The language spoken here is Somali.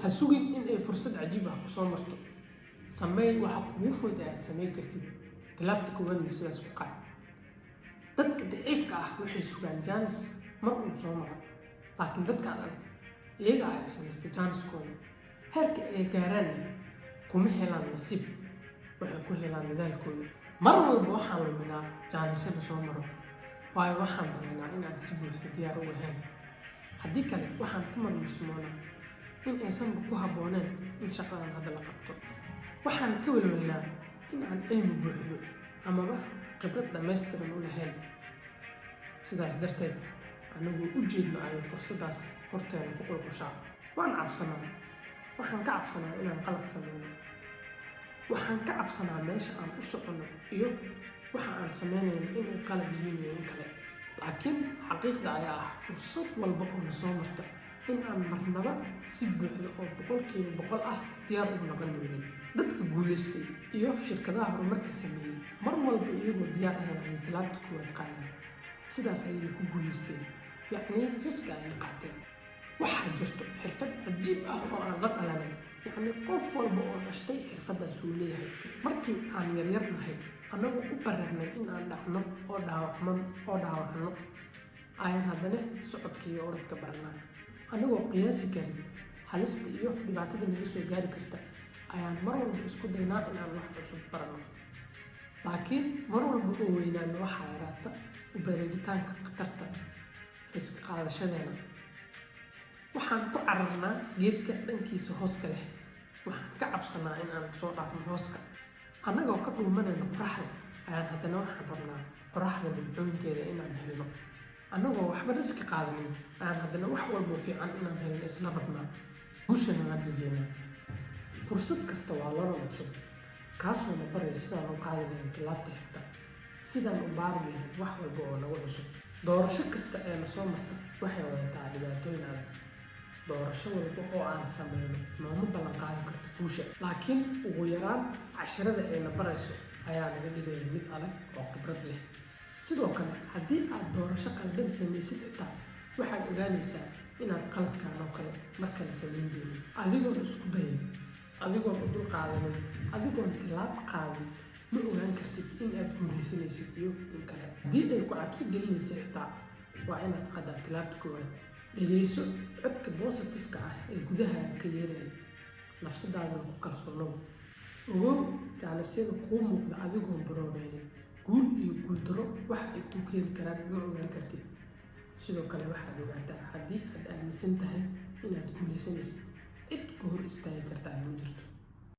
Ha sugin in ay fursad cajiib ah kusoo marto. Sameey waxa kugu fudud ee aad samayn kartid, tilaabta koowaadna sidaas ku qaad. Dadka daciifka ah waxay sugaan jaanis mar uu soo maro, laakiin dadka adag iyaga ayaa samaystay jaaniskooda. Heerka ay gaaraanna kuma helaan nasiib, waxay ku helaan dadaalkooda. Mar walba waxaan luminaa jaanisyada soo maro, waayo waxaan dareennaa in aan si buuxda diyaar u ahayn. Haddii kale, waxaan ku marmarsimoonaa in aysanba ku habbooneen in shaqadan hadda la qabto. Waxaan ka welwelnaa in aan cilmi buuxdo amaba khibrad dhammaystiran u lahayn. Sidaas darteed, anagoo u jeedno ayay fursaddaas horteena ku qulqushaa. Waan cabsanaa. Waxaan ka cabsanaa inaan qalad sameyno. Waxaan ka cabsanaa meesha aan u soconno iyo waxa aan sameynayno inay qalad yihiin iyo in kale. Laakiin xaqiiqda ayaa ah, fursad walba oo na soo marta in aan marnaba si buuxda oo 100% ah diyaar ugu noqon doonin. Dadka guulaystay iyo shirkadaha horumarka sameeyey, mar walba iyagoo diyaar ahayn ayay tilaabta koowaad qaadeen. Sidaas ayayna ku guulaysteen, yacnii risk ayay qaateen. Waxaa jirto xirfad cajiib ah oo aan la dhalanay, yacni qof walba oo dhashtay xirfaddaas uu leeyahay. Markii aan yaryar nahay, annagoo u bararnay in aan dhacno oo dhaawacman oo dhaawacno, ayaan haddana socodka iyo orodka baranaa. Annagoo qiyaasi karin halista iyo dhibaatada naga soo gaari karta, ayaan mar walba isku daynaa in aan wax cusub baranno. Laakiin mar walba oo weynaano, waxaa yaraata u bareeritaanka khatarta, risk qaadashadeena. Waxaan ku cararnaa geedka dhankiisa hooska leh. Waxaan ka cabsanaa in aan soo dhaafno hooska. Annagoo ka dhuumanayno qoraxda, ayaan haddana waxaan rabnaa qoraxda dhibcooyinkeeda inaan helno. Annagoo waxba risk qaadanin, ayaan haddana wax walbo fiican inaan helno isla rabnaa, guushana waan rajeynaa. Fursad kasta waa loolan cusub, kaasoo na baraya sidaan u qaadi lahayn tilaabta xigta, sidaan u baari lahayn wax walba oo nagu cusub. Doorasho kasta ee na soo marta waxay wadataa dhibaatooyin adag. Doorasho walba oo aan sameyno nooma ballan qaadi karto guusha, laakiin ugu yaraan casharada ay na barayso ayaa naga dhigaya mid adag oo khibrad leh. Sidoo kale, haddii aad doorasho qaldan samaysid xitaa, waxaad ogaanaysaa inaad qaladkan oo kale mar kale samayn doonin. Adigoon isku dayin, adigoon u dulqaadanin, adigoon tilaab qaadin, ma ogaan kartid in aad guulaysanaysid iyo in kale. Haddii ay ku cabsi gelinaysa xitaa, waa inaad qadaa tilaabta koowaad. Dhegayso codka positive-ka ah ee gudaha ka yeeraya, nafsadaadana ku kalsoonow. Ogow, jaanisyada kuu muuqda adigoon baroobeynin, guul iyo guuldaro wax ay kuu keeni karaan ma ogaan kartid. Sidoo kale, waxaad ogaataa, haddii aad aaminsan tahay inaad guulaysanaysid, cid ku hor istaagi kartaa ma jirto.